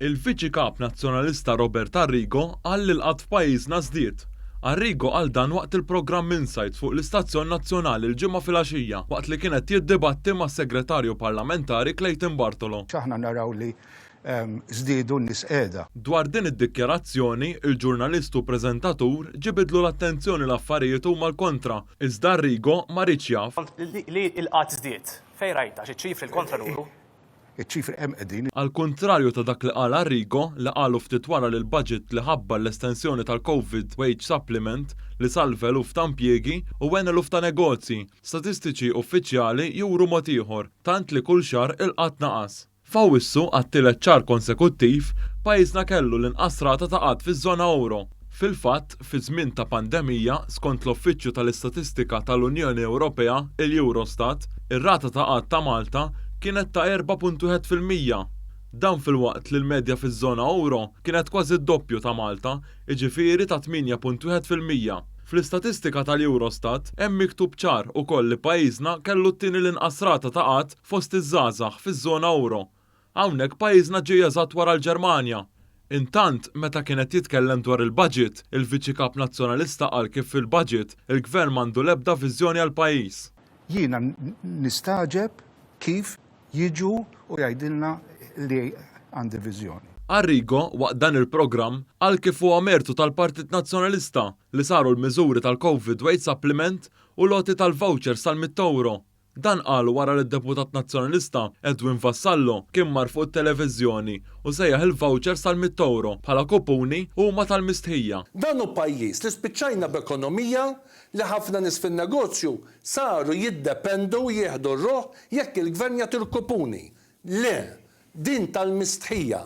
Il-Viċi Kap Nazzjonalista Robert Arrigo qal li l-qgħad f'pajjiżna żdied. Arrigo qal dan waqt il-programm Insight fuq l-istazzjon nazzjonali l-Ġimgħa filgħaxija waqt li kien qed jiddibatti mas-Segretarju Parlamentari Clayton Bartolo. Aħna naraw li żdiedu n-nies qiegħda. Dwar din id-dikjarazzjoni, il-ġurnalist u preżentatur ġibidlu l-attenzjoni l-affarijiet huma l-kontra, iżda Arrigo ma riedx jaf. Li l-qgħad żdied. Fejn rajtha? Għax iċ-ċifri l-kontra juru. Iċ-ċifri hemm qegħdin. Għall-kuntrarju ta' dak li qal Arrigo, li qalu ftit wara li l-budget li ħabbar l-estensjoni tal-Covid Wage Supplement li salva eluf ta' impjiegi u għen eluf ta' negozji, statistiċi uffiċjali juru mod ieħor, tant li kull xahar il-qgħad naqas. F'Awwissu, għat-tielet xahar konsekuttiv, pajjiżna kellu l-inqas rata ta' qgħad fiż-żona ewro. Fil-fatt, fi żmien ta' pandemija, skont l-Uffiċċju tal-Istatistika tal-Unjoni Ewropea, il-Eurostat, ir-rata ta' qgħad ta' Malta kienet ta' 4.1%. Dan filwaqt li l-medja fiż-żona ewro kienet kważi d-doppju ta' Malta, jiġifieri ta' 8.1%. Fl-istatistika tal-Eurostat hemm miktub ċar ukoll li pajjiżna kellu t-tieni l-inqas rata ta' qgħad fost iż-żgħażagħ fiż-żona ewro. Hawnhekk pajjiżna ġie eżatt wara l-Ġermanja. Intant, meta kien qed jitkellem dwar il-budget, il-Viċi Kap Nazzjonalista qal kif fil-budget, il-Gvern m'għandu l-ebda viżjoni għall-pajjiż. Jiena nistagħġeb kif jiġu u jgħidilna li għandi viżjoni. Arrigo, waqt dan il-programm, qal kif huwa mertu tal-Partit Nazzjonalista li saru l-miżuri tal-Covid Wage Supplement u l-għoti tal-vouchers tal-mitt ewro. Dan qalu wara li d-Deputat Nazzjonalista Edwin Vassallo kien mar fuq it-televiżjoni u sejjaħ il-vouchers tal-mitt ewro bħala kupuni u huma tal-mistħija. Dan hu pajjiż li spiċċajna b'ekonomija li ħafna nies fin-negozju saru jiddependu u jieħdu r-ruħ jekk il-Gvern jagħti l-kupuni. Le! Din tal-mistħija.